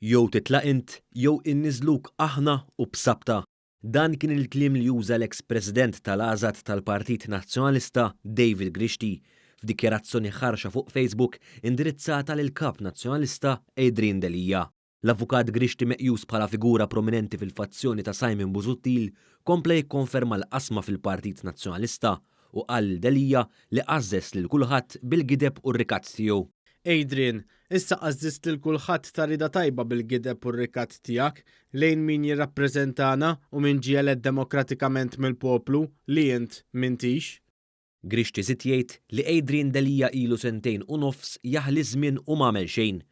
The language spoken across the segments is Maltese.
Jew titlaq int jew inniżżluk aħna u b'sabta. Dan kien il-kliem li uża l-eks President tal-AŻAD tal-Partit Nazzjonalista David Grixti f'dikjarazzjoni ħarxa fuq Facebook indirizzata lill-Kap Nazzjonalista Adrian Delia. L-Avukat Grixti meqjus bħala figura prominenti fil-fazzjoni ta' Simon Busuttil kompla jikkonferma l-qasma fil-Partit Nazzjonalista u qal lil Delia li qażżeż lil kulħadd bil-gideb u r-rikatt tiegħu. Adrian, issa qażżizt lil kulħadd ta' rieda tajba bil-gideb u r-rikatt tiegħek lejn min jirrappreżentana u min ġie elett demokratikament mill-poplu, li int m'intix. Grixti żied jgħid li Adrian Delia ilu sentejn u nofs jaħli ż-żmien u m'għamel xejn.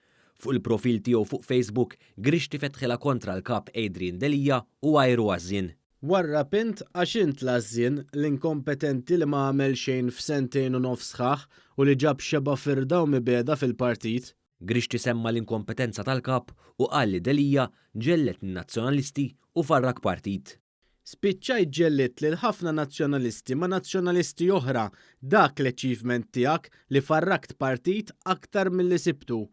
Fuq il-profil tiegħu fuq Facebook, Grixti fetħilha kontra l-Kap Adrian Delia u għajru għażżien. Warrab int għax int l-għażżien, l-inkompetenti li ma għamel xejn f'sentejn u nofs sħaħ u li ġab xebgħa firda u mibegħda fil-partit. Grixti semma l-inkompetenza tal-Kap u qal li Delia ġelled lin-Nazzjonalisti u farrak partit. Spiċċajt ġellidt lil ħafna Nazzjonalisti ma' Nazzjonalisti oħra, dak l-achievement tiegħek li farrakt partit aktar milli sibtu.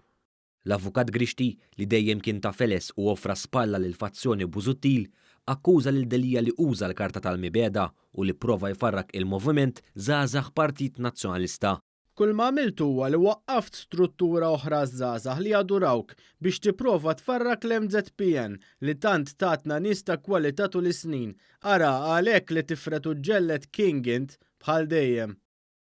L-Avukat Grixti, li dejjem kien ta' feles u offra spalla lill-fazzjoni Busuttil, akkuża lil Delia li uża l-karta tal-mibegħda u li pprova jfarrak il-Moviment Żgħażagħ Partit Nazzjonalista. Kull ma għamilt huwa li waqqaft struttura oħra għaż-żgħażagħ li jadurawk biex tipprova tfarrak l-MZPN li tant tatna nies ta' kwalità tul is-snin. Ara għalhekk li tifred u ġġelled king int, bħal dejjem.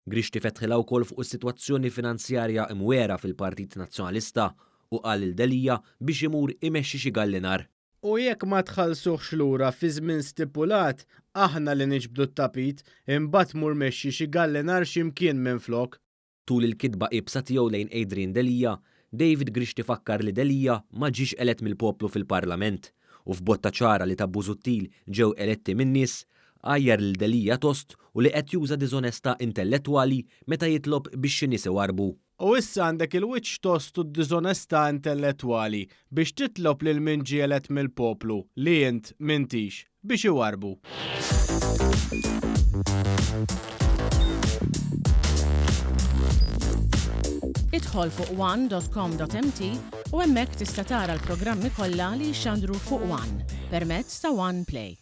Grixti fetħilha wkoll fuq is-sitwazzjoni finanzjarja imwiegħra fil-Partit Nazzjonalista u qal lil Delia biex imur imexxi xi gallinar. U jekk ma tħallsuhx lura fi żmien stipulat, aħna li niġbdu t-tapit, imbagħad mur mexxi xi gallinar xi mkien minflok. Tul il-kitba iebsa tiegħu lejn Adrian Delia, David Grixti fakkar li Delia ma ġiex elett mill-poplu fil-Parlament u f'botta ċara li ta' Busuttil ġew eletti min-nies, Għajjar lil Delia tost u li qed juża diżonestà intellettwali meta jitlob biex xi nies iwarrbu. U issa għandek il-wiċċ tost u d-diżonestà intellettwali biex titlob lil min ġie elett mill-poplu, li int m'intix, biex iwarrbu. Idħol fuq one dot com dot mt u hemmhekk tista' tara l-programmi kollha li jixxandru fuq one permezz ta' One Play.